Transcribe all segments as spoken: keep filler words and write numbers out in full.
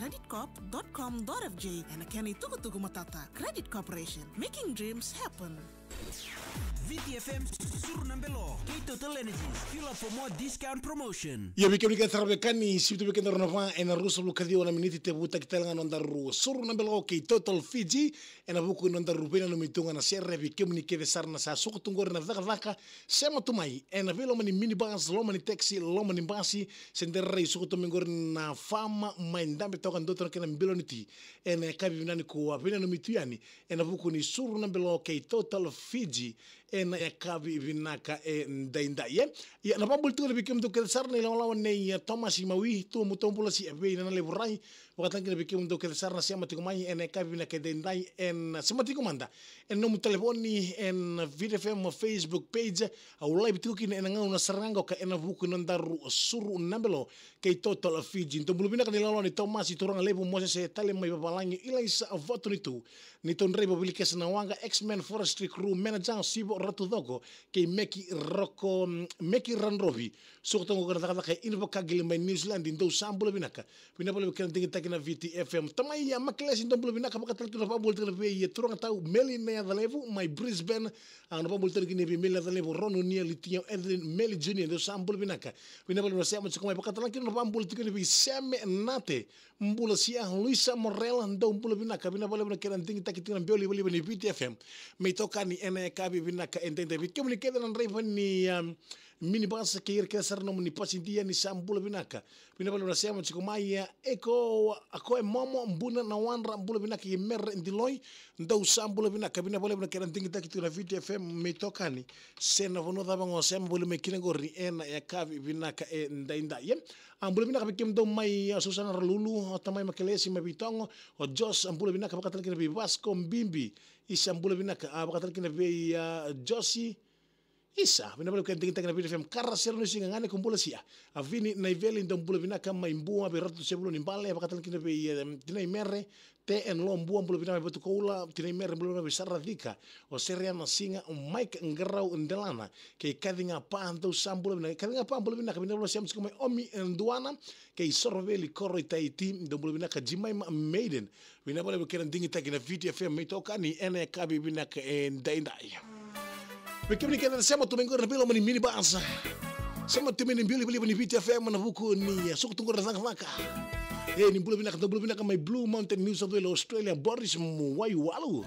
Credit Corp dot com dot F J, ena kena itukutuku matata. Credit Corporation, making dreams happen. V T F M, Suru na Belo, kei Total Energies, fuel up for more discount promotion. Io, vei kemuni kece sara vei kemuni, sivi tu vei keda na va, ena ruasagavulu ka ciwa na miniti, tevutaki tale ga na nodaru Suru na Belo kei Total Fiji, ena vuku ni nodaru veinanumi tu ga na sere. Vei kemuni kece sara na sa suka tu qori na cakacaka, sema tu mai ena veiloma ni minibus, loma ni taxi, loma ni basi, se de rai suka tu mai qori na fama mai dabe toka, dua tu na kena bilo ni ti ena yakavi vinaka nikua, veinanumi tu yani ena vuku ni Suru na Belo kei Total Fiji ena yakavi vinaka edaidai, e. Ia, na vakabula tiko vei kemudou kece sara na ilawalawa nei, e, Tomasi Mawi, tu mo tou bula si a vei na na levu rai. Vakatale kina vei kemudou kece sara na sema tiko mai ena yakavi vinaka edaidai, ena sema tiko mada ena nomu talevoni ena V T F M Facebook page. Au live tiko kina ena gauna sara ga oqo ka ena vuku ni nodaru Suru na Belo kei Total Fiji. Dou bula vinaka na ilawalawa nei Tomasi, turaga levu Mosese, tale mai vavalagi Ilaisa Votunitu, ni tou draiva Vilikesa na waqa, X-Men Forestry Crew manager Sivo Ratucoko, kei Meki Roko, Meki Radrovi. Suka toka qo na cakacaka e Invercargill mai New Zealand, dou sa bula vinaka. Vinaka vakalevu kena digitaki na V T F M. Tamai, a, Makelesi, dou bula vinaka, vakatale tu na vakabula tiko na vei, e, turaga tau Meli na Yaca Levu mai Brisbane. A, na vakabula tiko na vei Meli na Yaca Levu, Ronu Nia Litio, Edwin Meli Junior, dou sa bula vinaka. Vinaka vakalevu na sema tiko mai, vakatale kina na vakabula tiko na vei Seme Nate. Bula sia, Luisa Morel, dou bula vinaka. Vinaka vakalevu na kena digitaki tiko na biau livaliva ni V T F M. Me itokani ena yakavi vinaka edaidai. Vei kemuni kece na draiva ni, um, minibus kei ira kece sara nomuni pasidia, ni sa bula vinaka. Vinaka vakalevu na sema tiko mai, ia, e ko, a ko e Momo Buna na Wadra, bula vinaka, i Mere Diloi, dou sa bula vinaka. Vinaka vakalevu na kena digitaki tiko na V T F M, me itokani se na vanua cava ga o sema voli mai kina qori ena yakavi vinaka edaidai, e. A, bula vinaka vei kemudou mai, a, Susana Ralulu, o Tamai Makelesi mai Vitogo, o Jos, a, bula vinaka, vakatale kina vei Vasco Bibi, isa, bula vinaka, a, vakatale kina vei, a, Josi, isa, vinaka vakalevu kena digitaki na V T F M. Kara Sero ni Siga, gane ko bula sia. A, Vini Naiveli, dou bula vinaka mai Bua, vei Ratu Sevulu ni Bale, vakatale kina vei, e, Tinai Mere, Te N Lo Bua, bula vinaka mai Vatukoula, Tinai Mere, bula vinaka mai Saracika, o Sereana Siga, o Mike Ngarau Delana, kei Kaci Gapa, dou sa bula vinaka, Kaci Gapa, bula vinaka, vinaka vakalevu na sema tiko mai Omi, e, Duana, kei Soroveli Koro i Taiti, dou bula vinaka, Jimaima Maiden, vinaka vakalevu kena digitaki na V T F M, me itokani ena yakavi vinaka edaidai. Vei kemuni kece na sema tu mai qori na veiloma ni minibus. Sema tu mai na biau livaliva ni V T F M ena vuku ni, e, suka tu qori na cakacaka. E, ni bula vinaka, dou bula vinaka mai Blue Mountain, New South Wales, Australia, Boris Waiwalu.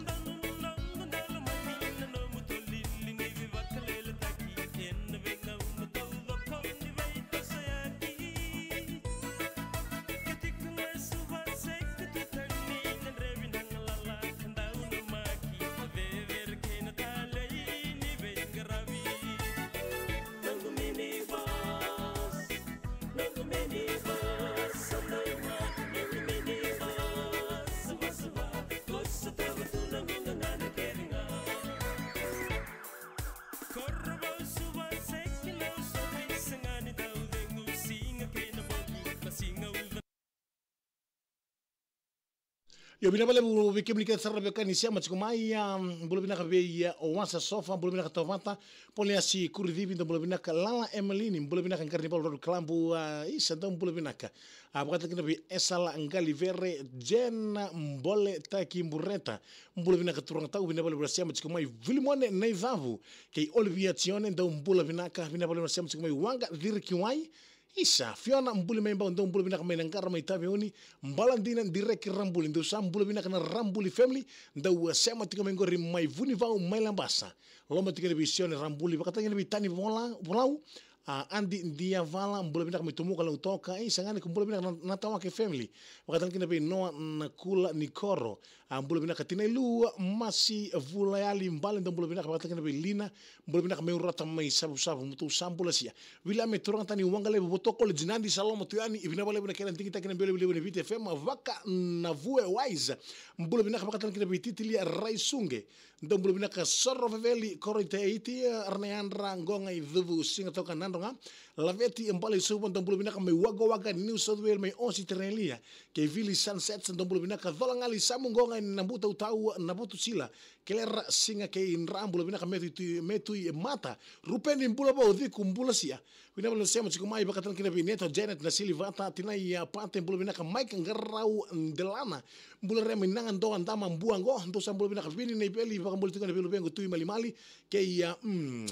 Io, vinaka vakalevu vei kemuni kece sara na veiwekani sema tiko mai, a, bula vinaka vei, a, o Wasa Sofa, bula vinaka Tovata, Poliasi Kuricivi, dou bula vinaka Lala Emelini, bula vinaka Qara ni Valu Road Club, a, isa, dou bula vinaka. A, vakatale kina vei Esala Qalivere, Jen Bole Taki Bureta, bula vinaka turaga tau, vinaka vakalevu na sema tiko mai. Vilimone Naicavu kei Olivia Tione, dou bula vinaka, vinaka vakalevu na sema tiko mai. Waqa Cirikiwai, isa, Fiona Bulimaibau, dou bula vinaka mai Naqara mai Taveuni, Baladina Direki Rabuli, dou sa bula vinaka na Rabuli family, dou, a, sema tiko mai qori mai Vunivau mai Labasa. Loma tiko na vei Sione Rabuli, vakatale kina vei Tani Vola, Volau, a, Adi Diavala, bula vinaka mai Tomuka Lautoka, e, sa gane ko bula vinaka na, na Tawake family. Vakatale kina vei Noa Nakula Nikoro, a, bula vinaka Tinailu, Masi Vulayali Bale, dou bula vinaka, vakatale kina vei Lina, bula vinaka mai Urata mai Savusavu, mo tou sa bula sia. Vila me turaga tani Waqa Levu, Voto College, Nadi, sa loma tu yani, vinaka vakalevu na kena digitaki na biau livaliva ni V T F M, Vaka na Vue Wise, bula vinaka, vakatale kina vei Titilia Raisuqe, dou bula vinaka Soro Veveli, Koro i Taiti, Ranayadra, Qoqa i Cuvu, Siga Toka, Dro ga, Laveti e Bale Suva, dou bula vinaka mai Wagga Wagga, New South Wales, mai Australia. Kei Vili Sunsets, dou bula vinaka. Cola Gali Samugoga, Nabutautau, Navutusila. Kelera Siga kei Dra, bula vinaka. Metui, Metui e Mata. Rupeni Bulavou, Ciku, bula sia. Vinaka vakalevu na sema tiko mai, vakatale kina vei Neto, Janet, Nasili Vata, Tinai, a, Pate, bula vinaka. Mike Qarau Delana, bula re mai Nagadoa, Dama, Buago, dou sa bula vinaka. Vini Naiveli, vakabula tiko na veiluvequ Tui Malimali, kei, a, mm,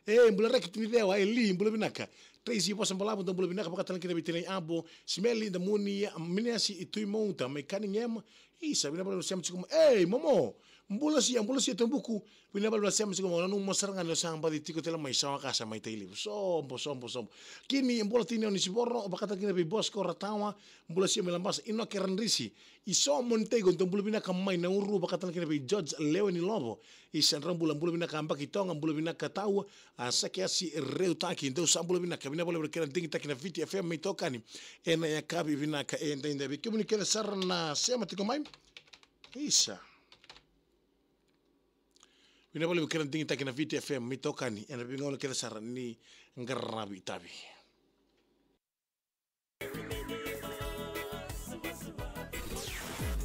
e, bula re ki Tinicewa, e, Li, bula vinaka. Tracy Vosa Balavu, dou bula vinaka, vakatale kina vei Tinai Abo, Simeli, Damuni, Miniasi, i Tui Mouta, mai Kanigema, isa, vinaka vakalevu na sema tiko mai. Ei, Momo, bula sia, bula sia Tubuku, vinaka vakalevu na sema tiko mai, nanuma sara ga ni o sa baci tiko tale mai sa wakasa mai Tailevu. Sobo, sobo, sobo. Kini, bula Tini o Nisivoro, vakatale kina vei Bosco Ratawa, bula sia mai Labasa, Inoke Radrisi, i so Montego, dou bula vinaka mai Nauru, vakatale kina vei George Lewe ni Lovo, i Central bula, bula vinaka Baki Toga, bula vinaka Tau, a Sakiasi Reutaki, dou sa bula vinaka, vinaka vakalevu na kena digitaki na Viti F M mai Tokani, ena yakavi vinaka e daidai vei kemuni kece sara na sema tiko mai. Isa. Vinaka vakalevu kena digitaki na Viti F M mai Tokani, ena veigauna kece sara ni qaravi itavi.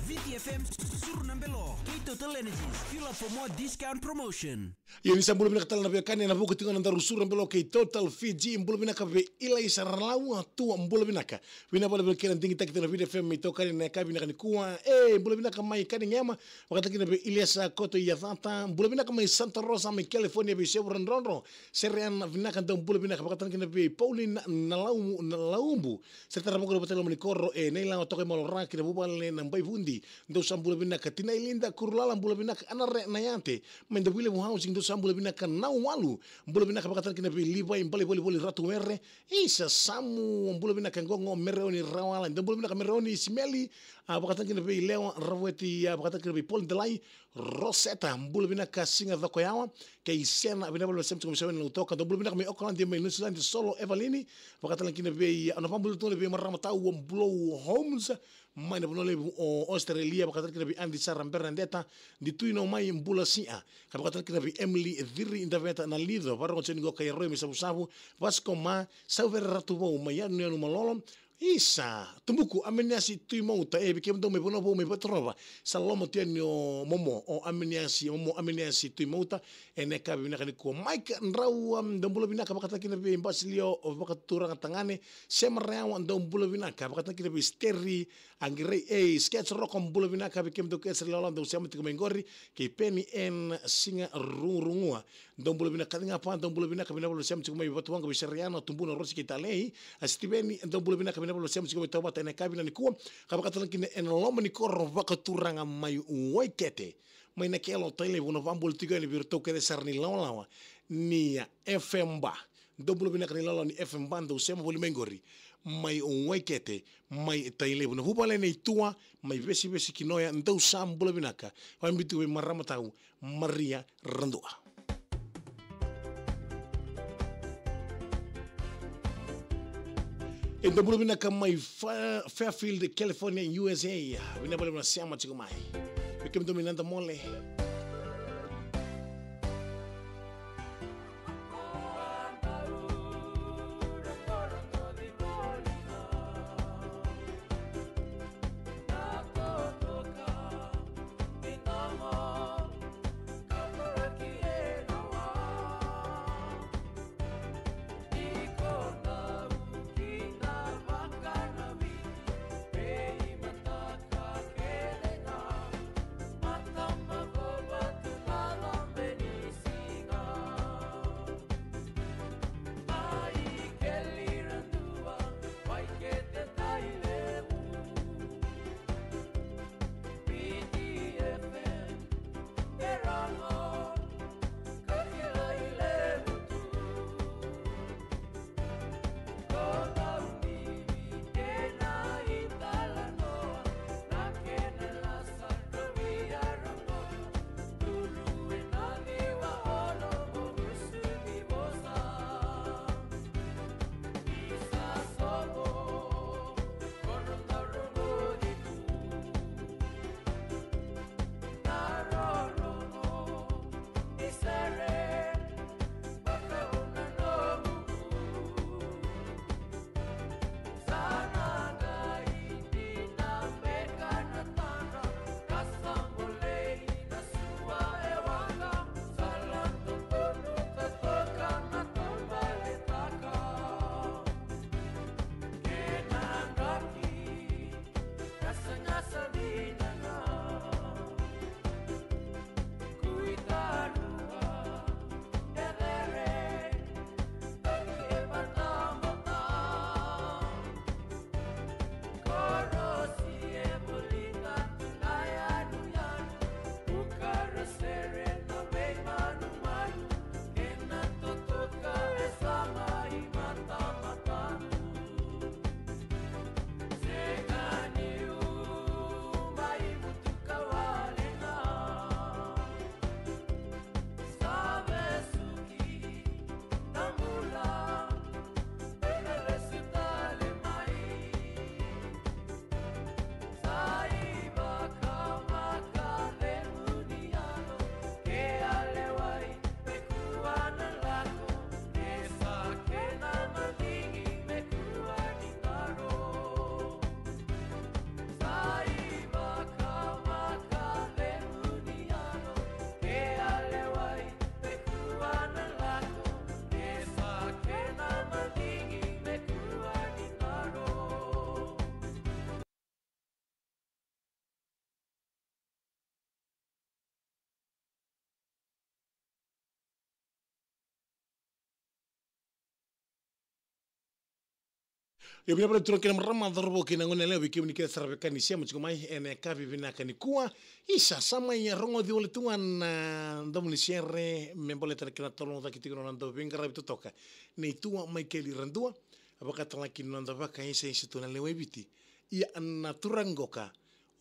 Viti F M, Suru na Belo, kei Total Energies, fuel up for more discount promotion. Io, ni sa bula vinaka tale na veiwekani, ena vuku tiko na daru Suru na Belo kei Total Fiji, bula vinaka vei Ilaisa Ralau, a tua bula vinaka. Vinaka vakalevu kei na digitaki tiko na Viti F M mai Tokani ena yakavi vinaka nikua. E, bula vinaka mai Kanigema, vakatale kina vei Iliesa Koto Iacata, bula vinaka mai Santa Rosa, mai California, vei Sevura Drodro, Sereana vinaka, dou bula vinaka, vakatale kina vei Pauline Nalau-, Nalaubu, Seretara Vakaru, vata loma ni koro e Nailawa, Tokaimalo, Ra kina vuvale na Baivudi, dou sa bula vinaka. Tinai Lida Kurulala, bula vinaka. Anare Nayate mai Davuilevu Housing, dou sa bula vinaka. Nauwalu, bula vinaka, vakatale kina vei Livai Bale Volivoli, Ratu Were, isa Samu, bula vinaka. Qoqo Mereoni Rawala, dou bula vinaka. Mereoni Simeli, a, vakatale kina vei Lewa Ravueti, a, vakatale kina vei Paul Delai, Roseta, bula vinaka. Siga Cokoyawa kei Sena, vinaka vakalevu na sema tiko mai Sawena Lautoka, dou bula vinaka mai Okaladi mai Niusiladi. Solo Evalini, vakatale kina vei, a, na vakabula tu vei marama Tau Blow Homes mai na vanua levu o Australia, vakatale kina vei Adi Sara Beredeta, Di Tui Nomai, bula sia, ka vakatale kina vei Emily Ciri Daveta na Lico, Varogo Joni Qoka Yaroi mai Savusavu, Vasco Ma, Sauvere Ratu Vou mai Yanuyanu Malolo, isa, Tubuku, Aminiasi Tui Mouta, e, vei kemudou mai Vanua Vou mai Vaturova, sa loma tu yani o Momo, o Aminiasi, Momo Aminiasi Tui Mouta, ena yakavi vinaka nikua. Mike Drau, am, dou bula vinaka, vakatale kina vei Basilio, o Vakaturaga Tagane, Sema Rayawa, dou bula vinaka, vakatale kina vei Steri, Agirei, e, Sketch Roko, bula vinaka, vei kemudou kece sara lala, dou sema tiko mai qori, kei Penny N Siga Rugurugua, dou bula vinaka. Kaciga Pa, dou bula vinaka, vinaka vakalevu na sema tiko mai Vatuwaqa vei Sariana, Tubuna, Rosi kei Talei, a Stiveni, dou bula vinaka, vinaka vakalevu na sema tiko mai Tovata ena yakavi vinaka nikua, ka vakatale kina ena loma ni koro vakaturaga mai Waikete, mai Nakelo, Tailevu, na vakabula tiko yani vei iratou kece sara na ilawalawa ni F M Ba. Dou bula vinaka na ilawalawa ni F M Ba, dou sema voli mai qori mai Waikete, mai Tailevu. Na vuvale nei Tua, mai Vesivesi ki Noya, dou sa bula vinaka. Vakabibi tiko vei marama Tau, Maria Radua. E dou bula vinaka mai Fa-, Fairfield, California, U S A. Vinaka vakalevu na sema tiko mai. Vei kemudou mai Nadamole. Io, vinaka vakalevu turaga kei na marama, cauravou kei na goneyalewa, vei kemuni kece sara vei kemuni na sema tiko mai ena yakavi vinaka nikua. Isa, sa mai rogoci wale tu ga na domo ni sere me baleta na kena talanoataki tiko na noda veiqaravi totoka, Neitua Maikeli Radua, vakatalaki na noda vakaisaisa tu na lewe i Viti. Ia na turaga qoka,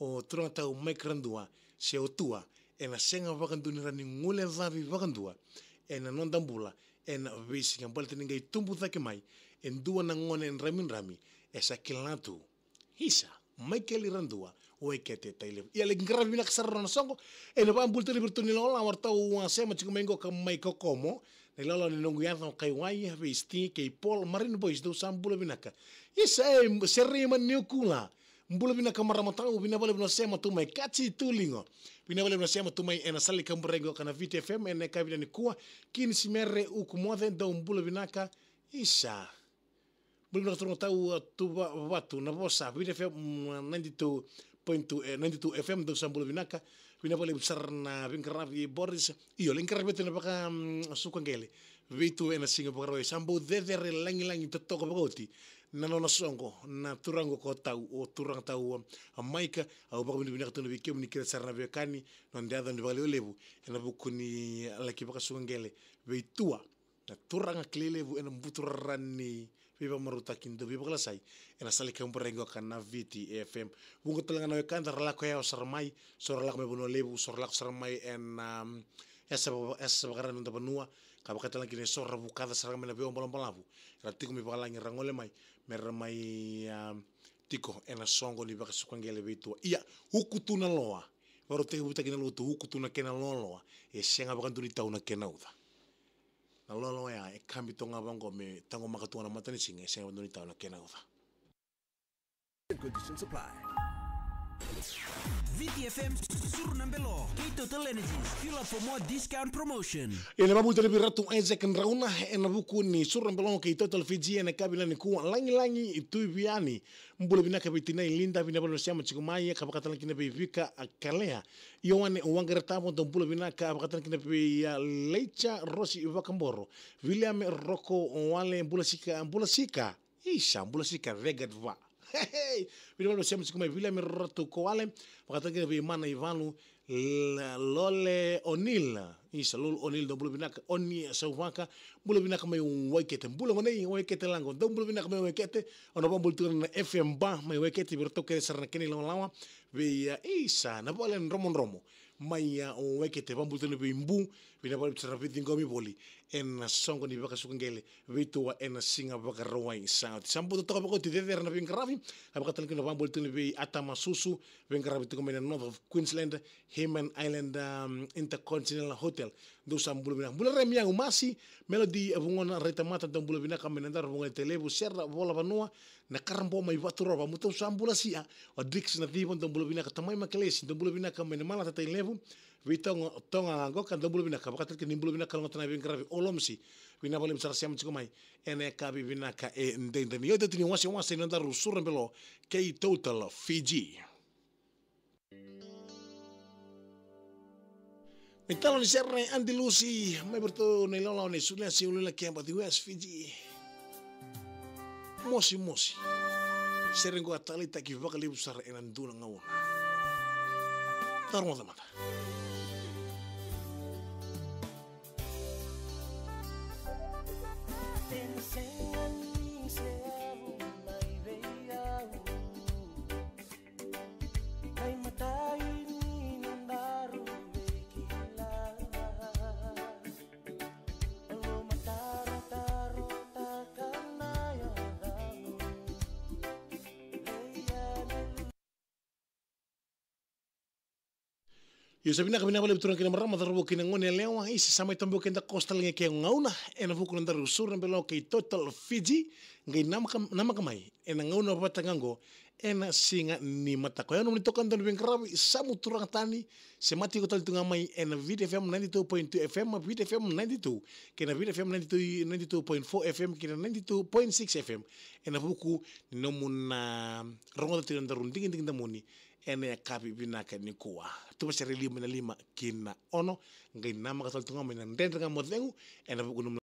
o turaga tau Mike Radua, se o Tua, ena sega vakadua ni rawa ni guilecavi vakadua ena noda bula ena veisiga, baleta ni qai tubu cake mai e dua na gone dramidrami e sa kila tu. Isa, Maikeli Radua, o Ekete Tailevu. Ia, lai qaravi vinaka sara na soqo, ena vakabulitu ni vei iratou na ilawalawa, o ratou a sema tiko mai qoka mai Kokomo, na ilawalawa ni noqu yaca o Kaiwai, vei Sti kei Paul, Marine Boys, dou sa bula vinaka. Isa, e, Serei Maniokula, bula vinaka marama tau, vinaka vakalevu na sema tu mai, Kati Tuligo. Vinaka vakalevu na sema tu mai ena sala ni kaburaki qoka na Viti F M ena yakavi nikua, Kini Simere Uku Moce, dou bula vinaka. Isa. Bula vinaka turaga tau, a, Tuva Vatu, na vosa, Viti F M, mm, ninety-two point two, e, ninety-two F M, dou sa bula vinaka. Vinaka vakalevu sara na veiqaravi Boris. Io, lai qaravi tu na vaka, mm, suka qele vei Tua ena siga Vakarauwai. Sa bau cecere lagilagi totoka vakaoti na nona soqo na turaga ko tau, o turaga tau, a, Maika. Au vakavinavinaka tu na vei kemuni kece sara na veiwekani, noda yaco ni vakalevulevu ena vuku ni laki vakasuka qele vei Tua, na turaga kilai levu ena buturara ni veivakamarautaki dau veivakalasai ena sala ni kaburaki qoka na Viti F M. Vuqa tale ga na wekada ra lako yawa sara mai, so ra lako mai Vanua Levu, so ra lako sara mai ena, um, yasa vaka-, yasa vakarau ni noda vanua, ka vaka tale ga kina eso ra vukaca sara ga mai na veiwabalabalavu, ra tiko mai vakalagi, ra gole mai me ra mai, um, tiko ena soqo ni vakasuka qele vei Tua. Ia, uku tu na loa, vakarautaki vutaki na lotu, uku tu na kena loaloa, e sega vakadua ni tau na kena uca. Na loaloa ya e kabi toka ga vaqo me taqomaka tu ga na matanisiga, e sega vakadua ni tau na kena uca. Conditions apply. Viti F M, Suru na Belo kei Total Energies. Fuel up for more discount promotion. Ena vakabulitu ni vei Ratu Isaac Drauna ena vuku ni Suru na Belo kei Total Fiji ena yakavi nikua, lagilagi Tui Viani. Bula vinaka vei tinai Linda, vinaka vakalevu na sema tiko mai, ka vaka tale kina vei Vika, a, Kalea. Ioane Waqaretavo, dou bula vinaka, vaka tale kina vei, a, Leica Rosi Vakaboro. Viliame Roko Wale, bula sika, bula sika. Isa, bula sika, regat va. Hehe. Vinaka vakalevu na sema tiko mai, Viliame Ratu Kowale, vaka tale kina vei Mana Ivalu, L-, Lole O'Neill. Isa, Lole O'Neill, dou bula vinaka, Oni Sauvaka, bula vinaka mai Waikete. Bula gone i Waikete laqo, dou bula vinaka mai Waikete. Au na vakabula tu na F M Bar mai Waikete, vei iratou kece sara na kena ilawalawa. Vei, a, Isa, na vale dromodromo mai, a, Waikete, vakabula tu na vei Bu, vinaka vakalevu sara na veiciqomi voli ena soqo ni vakasuka qele vei Tua ena siga Vakarauwai sa oti. Sa bau totoka vakaoti, cecere na veiqaravi, a, vaka tale kina na vakabula tu na vei Atama Susu, veiqaravi tiko mai na North of Queensland, Hayman Island, um, Intercontinental Hotel. Dou sa bula vinaka. Bula Remi Yagu Masi, Melody Vugona Raitamata, dou bula vinaka mai Nadaru, Vugalei, Tailevu, Sera Volavanua, Nakarabo mai Vaturova, Mutou sa bula sia, o Dix Naciva, dou bula vinaka, Tamai Makelesi, dou bula vinaka mai Namalata, Tailevu, vei Toga, Toga Qoka, dou bula vinaka, vaka tale kina ni bula vinaka, logota na veiqaravi Olomsi, vinaka vakalevu sara sema tiko mai ena yakavi vinaka edaidai. Io, tou tini wasewase ni nodaru Suru na Belo kei Total Fiji. Mai talo ni sere Andy Lucy, mai vei iratou na ilawalawa nei Suliasi Ululakeba, the West Fiji. Mosimosi. Sere qo a taleitaki vakalevu sara ena dua na gauna. Taro mada mada. Io, sa vinaka, vinaka vakalevu turaga kei na marama, cauravou kei na goneyalewa, isa, sa mai tobo keda koso tale ga ke gauna ena vuku ni nodaru Suru na Belo kei Total Fiji, qai namaka, namaka mai ena gauna vata ga qo ena siga ni mataka. Oya nomuni toka donu veiqaravi, Samu Turaga Tani, se mati iko tale tu ga mai ena Viti F M ninety-two point two F M, Viti F M ninety-two, kei na Viti F M ninety-two, ninety-two point four F M, kei na ninety-two point six F M, ena vuku ni nomuna rogoca tiko na nodaru digidigi damuni ena yakavi vinaka nikua. Tuva sere lima na lima ki na ono, qai namaka tale tu ga mai na Dredre Ga Mo Cegu ena vuku ni